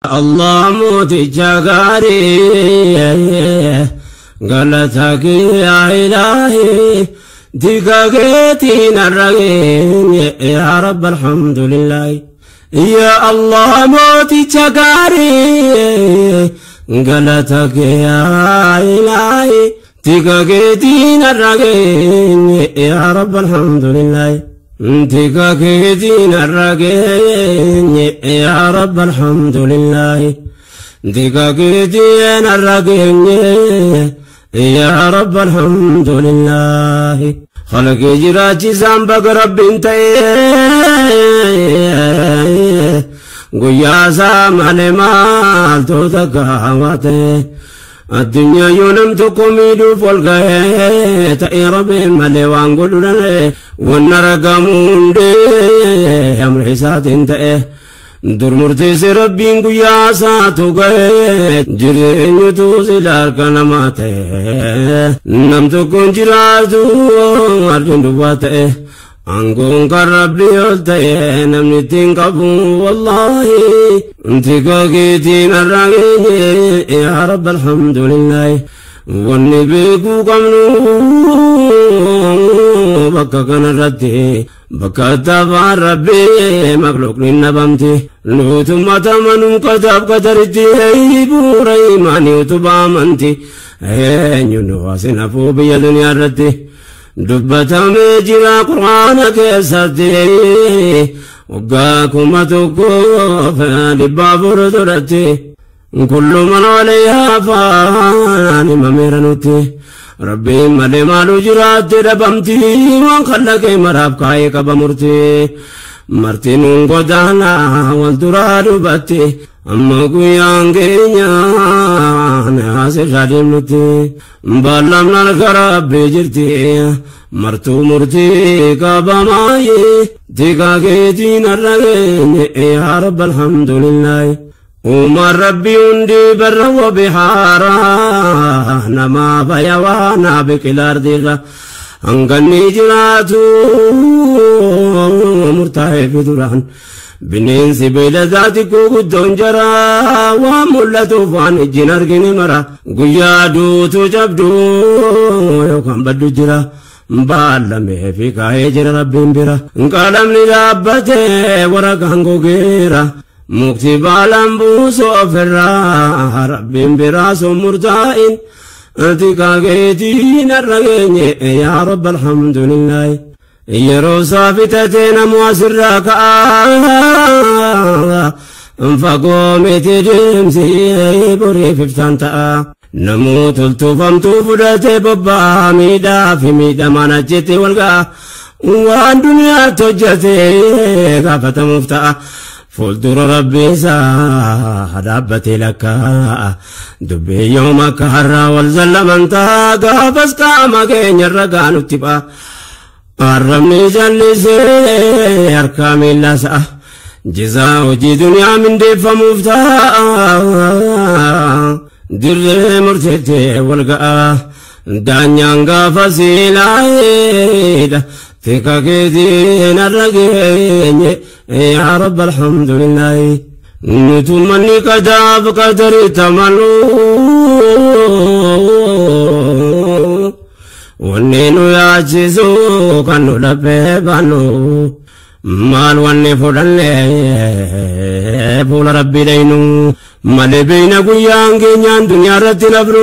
Allah mooticha gaarii galata kee yaa ilaahi tika keetiin har'a geenye yaa Rabbi alhamdulillahi. Ya Allah mooticha gaarii galata kee yaa ilaahi tika keetiin har'a geenye yaa Rabbi alhamdulillahi. Tika keetiin har'a geenye yaa Rabbi alhamdulillahi. Tika keetiin har'a geenye yaa Rabbi alhamdulillahi. Khalaqee jiraachisaan baga Rabbiin ta'ee guyyaa isaa malee maaltu takka hawwate. Addunyaa yoo nam tokko miidhuuf ol ga'ee ta'ee Rabbiin malee waan godhu dhalee wanna ragamu hundee amri isaatiin ta'e. Dur murteesse Rabbiin guyyaa isaatu ga'ee jireenyutu sila harka namaa ta'e. Nam tokkoon jiraatu ardiin duwwaa ta'e. Aangoon kan Rabbii ol ta'e namni ittiin qabu wallaahi. Tika keetiin har'a geenye yaa Rabbi alhamdulillahi. Wanni beekuu qabnu bakka kanarratti bakka taphaan Rabbii makluuqni nabamti. Nuutummata manuu kataaf qataritti bu'uura imaanii utubaa amanti. Eenyu nu asin hafuu biyya duniyaa irratti. Dubbatamee jira Qur'aana keessatti waggaa 1400 duratti kullu man alayhaa faan himameera nutti. Rabbiin malee maalu jiraatte dhabamti waan kallaqee maraaf kaayee qaba murtii. Martinuun godaana wal duraa dubbatti amma guyyaan keenya asirraa deemnutti. Ballamni harka Rabbii jirti martuu murtii qabamaayee tika keetiin har'a geenye yaa Rabbi alhamdulillahi. Uumaan Rabbii hundi barra wabihaara namaa fayawaanaa biqilaa ardiirra hanganni jiraatu murtaa'ee fi duraan. Bineensi beeyladaati guguddoon jara waan mul'atuuf waan ijjiin argine mara guyyaa duutu cabdu yookaan baddu jira. Baallamee fi kaa'ee jira Rabbiin bira. Qalamni dhaabbatee waraqaan gogeera. Mukti baalaan buusu ofirraa Rabbiin biraa sun murtaa'in. Tika keetiin har'a geenye yaa Rabbi alhamdulillahi. Yeroo isaa fitatee namu asirraa ka'a. Fagoo miti deemsi boriif iftaan ta'a. Namuu toltuufamtuu fudhatee bobba'aa miidhaa fi miidhamaan achitti wal ga'a. Waan duniyaatti hojjetee gaafatamuuf ta'a. Fuuldura Rabbii isaa dhaabbatee lakkaa'a. Dubbii yoom akka har'aa wal zallaman ta'a. Gaafas qaama keenya irra gaanutti ba'a. Arrabni jallisee harkaa miillaa sa'a. Jizaa hojii duniyaa mindeeffamuuf ta'a. Dirree murteettee wal ga'a. Daanyaan gaafa siilaayedha. Tika keetiin har'a geenye yaa Rabbi alhamdulillahi. Nutummanni qadaaf qadarii tamanuu. Wanni nu yaachisu kan nu dhabbee baannu. Maal wanni fudhannee fuula Rabbii dhaynu. Malee beeyna guyyaan keenyaan duniyaa irratti nafnu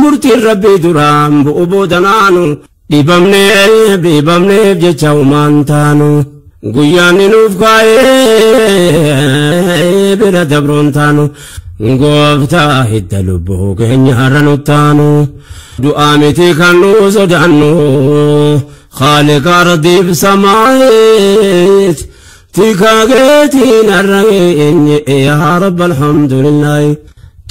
murtiin Rabbii duraan bu'u boodanaanu. Dhibamneef dhibamneef jecha uumaan taanu. Guyyaan ni nuuf kaa'ee bira dabroon taanu. Gooftaa hidda lubbuu keenya har'a nu taanu. Du'aa miti kan nu sodaannu. Khaaliqa ardiif samaayeet. Tika keetiin har'a geenye yaa Rabbi alhamdulillahi.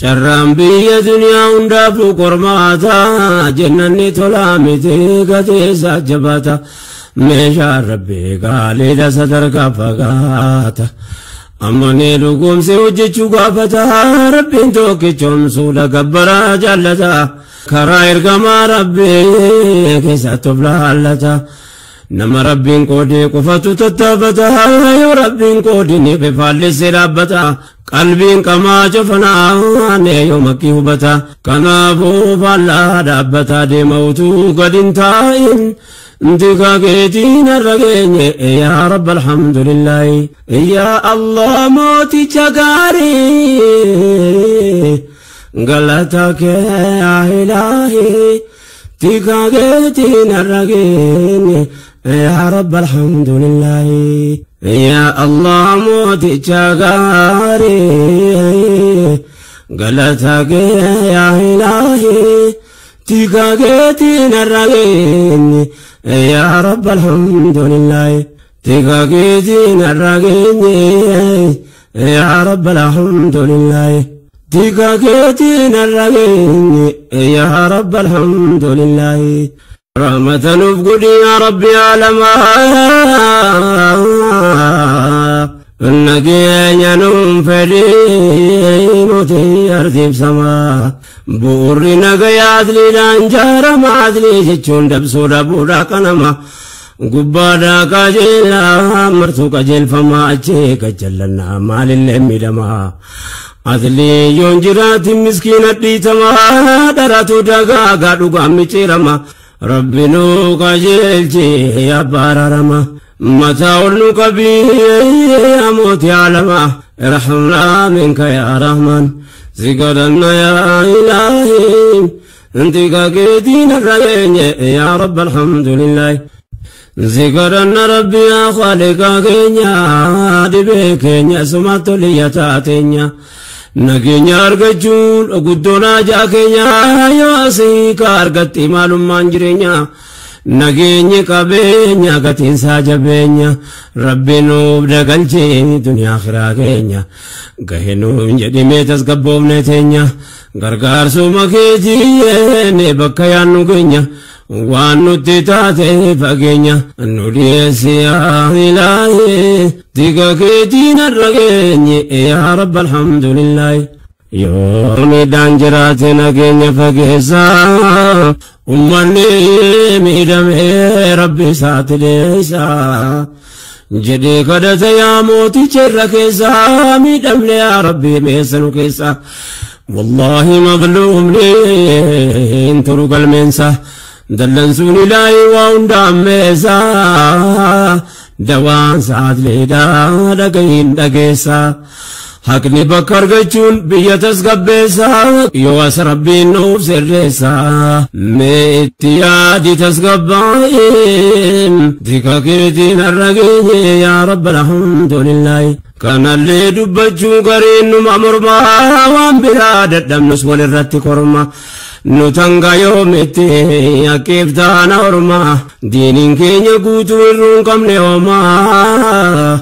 Carraan biyya duniyaa hundaafuu qormaata jennanni tolaa miti gateessa jabaata. Meeshaan Rabbii gaaliidha sadarkaa fagaata. Amma ni dhugoomse hojjechuu gaafata Rabbiin tokkichoomsuudha gabbaraa jaallata. Karaa ergamaa Rabbii keessatti of laallata. Nama Rabbiin qoodee qofatu tattaafata yoo Rabbiin qoodini bifaallisee dhaabbata qalbiin qamaa cofanaan yoo makkii hubata kanaafuu faallaa dhaabbata deema utuu gad hin taa'in tika keetiin har'a geenye yaa Rabba alhamdulillaahi yaa Allah mooticha gaarii galata kee yaa ilaahi tika keetiin har'a geenye يا رب الحمد لله يا الله موتي جاغاري قلتك يا إلهي تيكاكتي نرغيني يا رب الحمد لله تيكاكتي نرغيني يا رب الحمد لله تيكاكتي نرغيني يا رب الحمد لله رحمة نفقدي يا ربي عالما نجينا ننفدي نوتي أرضي بسما بوري نجيا أدلي لانجار ما أدلي جتشون دبسو دبودا كنما قبادا كجيلا مرتو كجيل فما أجي كجلنا مال اللي ميدما أدلي يونجرات مسكينة ديتما دراتو دقاقا دقا ميتيرما ربي نوكا جيلتي يا بارارما متى نكبي يا موت يا لما ارحمنا منك يا رحمن زكرنا يا إلهي انت كاكيدين الرجين يا رب الحمد لله ذكرنا ربي يا خالق كينيا دبكينيا سمعت لي تاتينيا nageenya argachuun guddoonaa jaa keenya yoo asii ka argatti maalummaan jireenya nageenyi qabeenya gatiinsaa jabeenya rabbi nuuf dagalchee duniyaa akhiraa keenya gahe nuuf jedhimee tasgabboofne teenya gargaarsuma keetii bakka yaannu keenya waan nutti taate fageenya nu dhiyeessi yaa ilaahi tika keetiin har'a geenye yaa rabba alhamdulillaahi yoo miidhaan jiraate nageenya fageessa ummanni miidhamee rabbi isaatti dhiyeessa jedhee kadhate yaa mooticha irra keessa miidhamne yaa rabbi meessa nu keessa wallaahi mazluumni hin turu galmeensa dallansuun ilaahi waa hunda ammeessa dawaan sa'aatleedha dhagahin dhageessa haqni bakka argachuun biyya tasgabbeessa yoo as rabbiin nuuf sirreessa mee itti yaadi tasgabbaa'in tika keetiin har'a geenye yaa rabba alhamdulillaahi kanallee dubbachuu gariin numa mormaa waan biraa dadhabnus walirratti korma nutanga yoomitti akkiif taana orma diiniin keenya guutuu irruun qabne homaa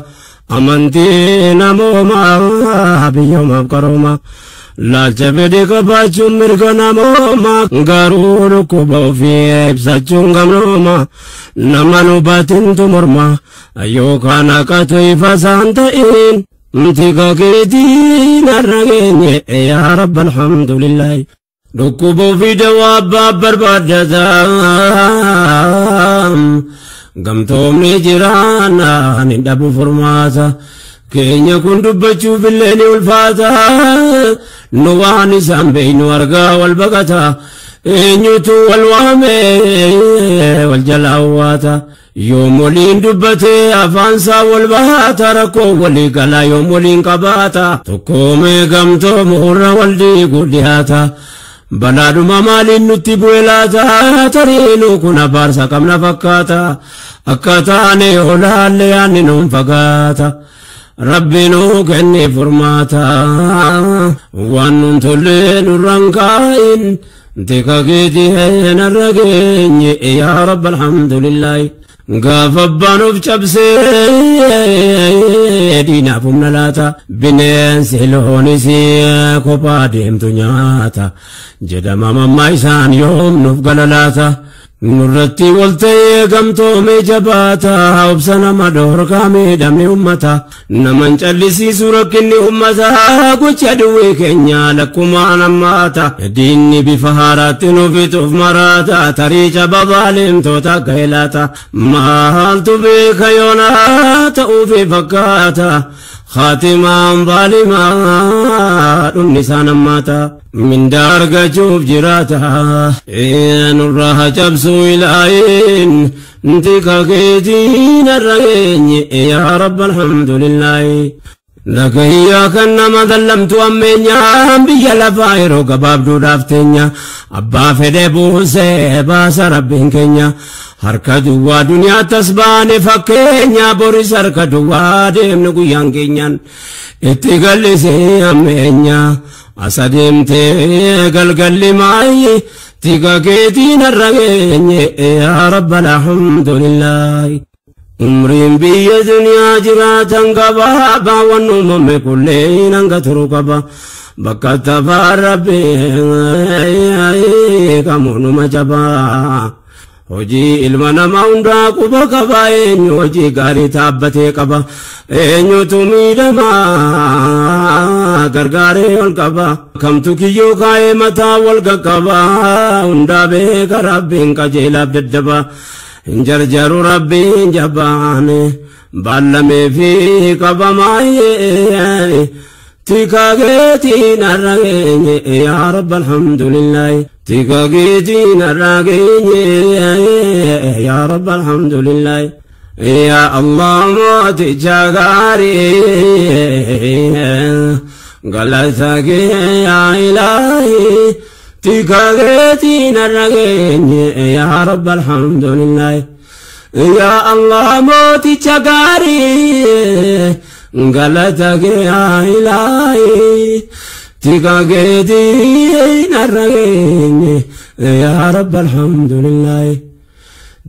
amantii namoomaa biyyoomaaf qarooma laalcha fedhe qabaachuun mirga namoomaa garuu dhukkuba ofii ibsachuun gamnooma nama nu baatintu morma yookaan haqatu ifa isaan ta'in tika keetiin har'a geenye yaa rabba alhamdulillaahi dhukkuba ofii dawaa abbaa barbaadata gamtoomni jiraannaan hin dhabu furmaata keenya kun dubbachuuf illee ni ulfaata nu waan isaan beeynu argaa wal baqata eenyutu wal waame wal jala hawwaata yoom waliin dubbate afaansaa wal baata rakkoo walii galaa yoom waliin qabaata tokkoomee gamtoomuurra wal diiguu dhiyaata balaadhuma maaliin nutti bu'e laata tariinuu kun abaarsa qabna fakkaata akka taane olaalle yaanni nuun fagaata rabbi nuu kenne furmaata waan nun tolle nurraan kaa'in tika keetii har'a geenye yaa rabba alhamdulillaahi gaafa abbaan of cabsee diinaaf humna laata bineensi loonis kophaa deemtu nyaata jedhama mammaa isaan yoom nuuf gala laata Nurratti wal ta'ee gamtoomee jabaata obsa nama dhoorkaa miidhamni ummata naman callisiisu rakkinni ummata gocha duwwee keenya lakkumaan hammaata diinni bifa haaraatti nu fixuuf maraata tarii caba baalimtoota gaelaata maaltu beeka yoonaa ta'uufi fakkaata خاتمان ظالما dhumni isaan hammaata mindaa argachuuf jiraata nurraa cabsuu ilaahin tika keetiin har'a geenye yaa rabba alhamdulillaahi. Lagayyaa kan nama dallamtu ammeenyaan biyya lafaa yeroo gabaabduudhaaf teenya abbaa fedhe buusee baasa rabbiin keenya harka duwwaa duniyaa tas baane fakkeenya boris harka duwwaa deemnu guyyaan keenyaan itti gallisee ammeenya asa deemtee galgalli maayye tika keetiin har'a geenye yaa rabba alhamdulillaahi. Umriin biyya duniyaa jiraatan gabaabaa waan uumame kulleen hanga turu qaba. Bakka tafaa rabbi kamuunuma jabaa. Hojii ilma namaa hundaa quba qaba eenyu hojii gaarii taabbatee qaba. Eenyutu miidhamaa gargaaree ol qaba. Kamtu kiyyoo kaa'ee mataa wal qaqqaba. Hundaa beeka rabbiin qajeelaaf daddaba. Jarjaru rabbiin jabaane baallamee fi qabamaayee tika keetiin har'a geenye yaa rabba alhamdulillaahi tika keetiin har'a geenye yaa rabba alhamdulillaahi yaa Allah mooticha gaarii galata kee yaa ilaahi tika keetiin har'a geenye yaa rabba alhamdulillaahi yaa Allah mooticha gaarii galata kee yaa ilaahi tika keetiin har'a geenye yaa rabba alhamdulillaahi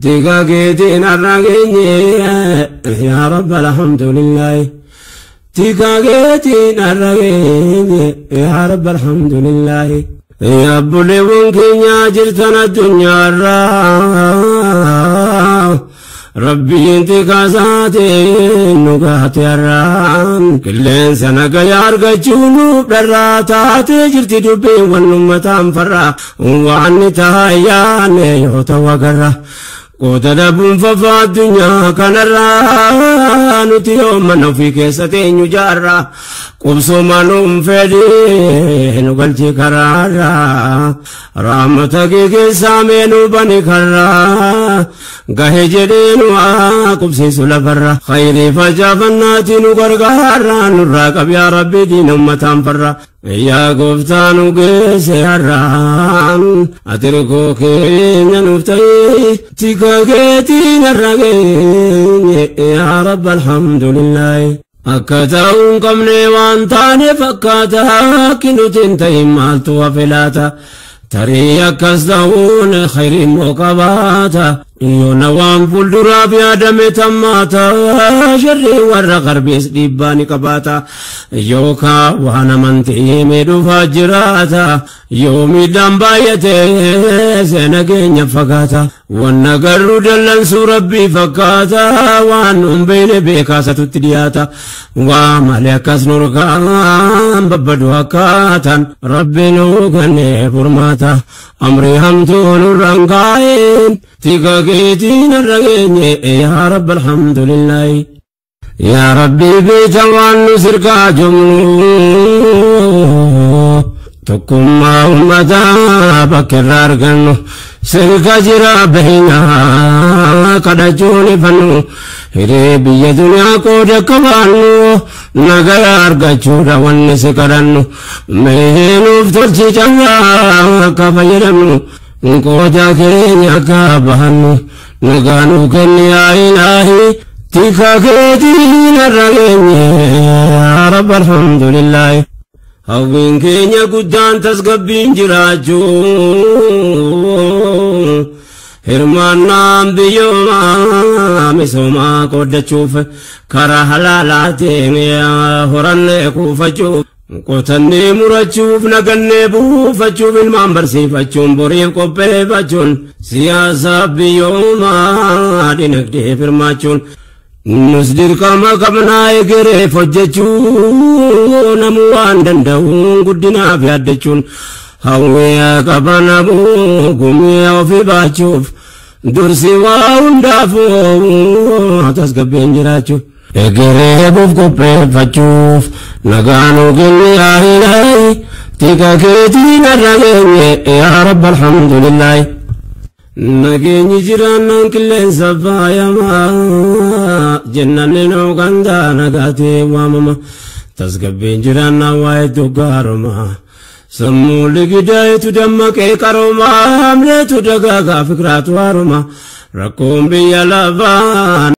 tika keetiin har'a geenye yaa rabba alhamdulillaahi tika keetiin har'a geenye yaa rabba alhamdulillaahi. Obboleewwan keenya jirtan addunyaarraa rabbiin tikasaateen nu gaate har'aan qilleensa nagaya argachuu nuuf dharraa taatee jirti dubbiin wal uummataan farraa waan ni taayyaane yoo ta'u agarra. Qooda dhabuun fafaa addunyaa kanarraa nuti yoo mana ofii keessa teenyu jaarraa qubsuma nuun fedhii nu galchi karaarraa rahmata kee keessaa mee nu bani karraa gahe jedhee nu haa qubsiisu lafarra khayrii facaafannaati nu gargaarraa nurraa qab yaa rabbi diina ummataan farra yaa gooftaa nu geesse har'aan ati rukoo keenya nuuf ta'ee tika keetiin har'a geenye yaa rabba alhamdulillaahi. Akka ta'uu hin qabne waan taane fakkaata akki nuti hin ta'in maaltu hafe laata tarii akkas ta'uun khayrii immoo qabaata yoona waan fuulduraaf yaadame tammaata sharrii warra qarbees dhiibbaa ni qabaata yookaa waan amantii miidhuufaa jiraata yoo miidhaan baay'ate seena keenya fagaata wanna garuu dallansuu rabbii fakkaata waan nun beekne beekaasatutti dhiyaata waa malee akkas nurkaan babbadu akkaataan rabbi nuu kennee furmaata amrii hamtuu nurraan kaa'een tika keetiin har'a geenye yaa rabba alhamdulillaahi. Yaa rabbi beeka waan nu sirkaa jumnu tokkummaa uummataa bakka irraa argannu sirka jira beeynaa kadhachuun ifannu hiree biyya duniyaa qooda qabaannu nagaya argachuudha wanni si kadhannu mee nuuf tolchi callaa akka fayyadamnu qooda keenya akka bahannu nagaa nuu kenni yaa ilaahi tika keetiin har'a geenye yaa rabba alhamdulillaahi. Hawwiin keenya guddaan tasgabbiin jiraachuu hirmaannaan biyyoomaa misoomaa qooddachuuf karaa halaalaatiin horannee kuufachuuf Qotannee murachuuf nagannee buufachuuf ilmaan barsiifachuun boriif qopheeffachuun siyaasa biyyoomaa dinagdee firmaachuun nus dirqama qabnaa egereef hojjechuu namuu waan danda'uun guddinaaf yaaddachuun hawwii qabanamuu gumii ofii baachuuf dursi waa hundaafuu tasgabbiin jiraachuuf. Egereebuuf qopheeffachuuf nagaan kenni yaa ilaahi tika keetiin har'a geenye yaa rabba alhamdulillaahi. Nageenyi jiraannaan qilleensa faayamaa jennaan nuu gandaa nagaatee waamama tasgabbiin jiraannaan waa hedduu gaaroma. Sammuu ligidaa'etu dammaqee qarooma hamleetu dagaagaa fikraatu haaroma rakkoon biyya lafaa.